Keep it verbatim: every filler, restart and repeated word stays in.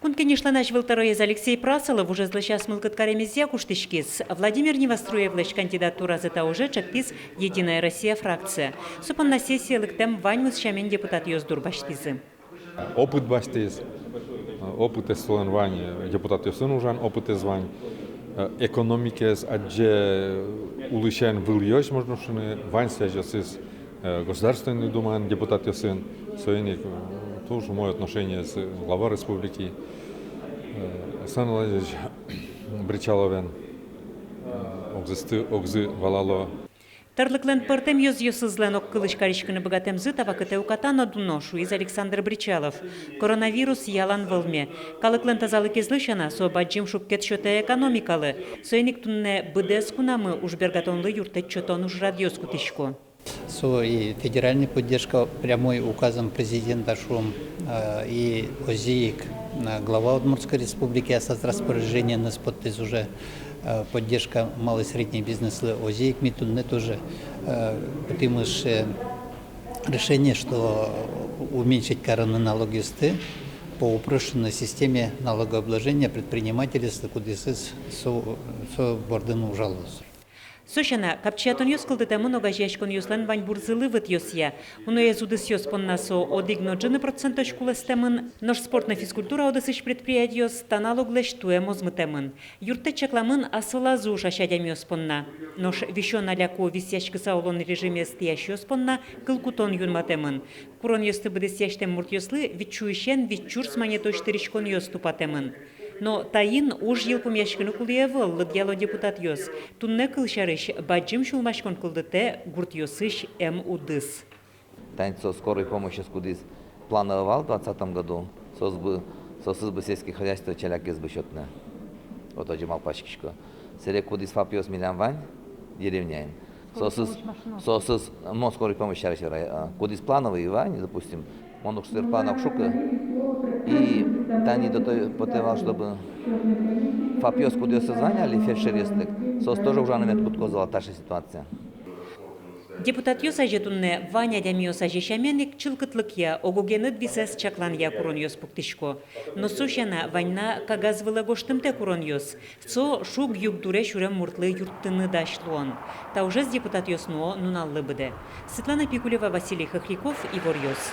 Кун Кенешлэн азьвыл тӧроез Алексей Прасолов ужезлэсь ас мылкыд каремезъя куштӥськиз. Владимир Невоструевлэсь кандидатуразэ та уже ӵектӥз «Единая Россия» фракция. Со понна сессие лыктэм ваньмыз сямен депутатъёс дурбасьтӥзы. Опыт басьтӥз, опытэз солэн вань, депутатъёсын ужан опытэз вань, экономикаез адӟе улӥсен вылъёзь, можно шуыны, вань связьёсыз Государственной Думаын депутатъёсын, соин ик туж умой отношениез глава республики Александр Владимирович Бречаловен. Огзэсты огзы валало. Тӧрлыклэн пӧртэм ёзъёсызлэн огкылысь кариськыны быгатэмзы та вакытэ уката но дуно, шуиз Александр Бречалов. Коронавирус ялан вӧлме. Калыклэн тазалыкезлы сяна, со бадӟым шуккет сётэ экономикалы. Соин ик туннэ быдэс кунамы ужбергатонлы юрттэт сётон ужрадъёс кутӥсько. Со и федеральной поддержка прямой указом президента, шуом, и озьы ик глава Удмуртской Республики аслаз распоряжениеныз поттӥз уже поддержка малый и средний бизнеслы. Озьы ик ми туннэ тоже кутӥмы решение, что уменьшить карыны налогъёсты по упрощенной системе налогообложения предпринимательёслы, кудъёсыз со, со бордын ужало. Со сяна, капчиятонъёс кылдытэмын огазеяськонъёслэн ваньбурзылы вытъёсъя. Уноез удысъёс понна со одӥг но ӝыны процентозь кулэстэмын, нош спорт но физкультура удысысь предприятиос та налоглэсь туэ мозмытэмын. Юрттэт чакламын асолаз ужась адямиос понна. Нош висён аляку висъяськыса улон режимез тӥясьёс понна кылкутон юнматэмын. Куронъёсты быдэсъясьтэм муртъёслы вить сюысен вить сюрс манетозь тырӥськонъёс тупатэмын. Но таин уж йылпумъяськыны кулэ ӧвӧл, лыдъяло депутатъёс. Туннэ, кылсярысь, бадӟым сюлмаськон кылдытэ гуртъёсысь эм удыс. Тани со скорой помощьёс, кудӥз планово вал в двадцатом году, соос бы, соосыз бы сельское хозяйство челякез бы сётыны. Вот озьы малпаськисько. Сэре кудӥз ФАПъёс милям вань деревняын. Соосыз, соосыз, мон скорой помощь сярысь верай, кудӥз плановой вань, допустим, мон уж сыр планов шуко. И тани до того потэ вал, чтобы ФАПъёс, кудъёсыз вань али фельдшеръёслы, соос тоже ужаны мед кутскозы вал таӵе ситуация. Депутатъёс азе туннэ вань адямиос азе сямен ик чылкытлыкъя, ог-огеныд висэз чакланъя куронъёс пуктӥсько. Но со сяна, вань на кагаз вылэ гожтымтэ куронъёс. Со шуг-югдуре сюрем муртлы юрттыны дась луон. Та ужез депутатъёс нуо нуналлы быдэ. Светлана Пикулева, Василий Хохряков, «Иворъёс».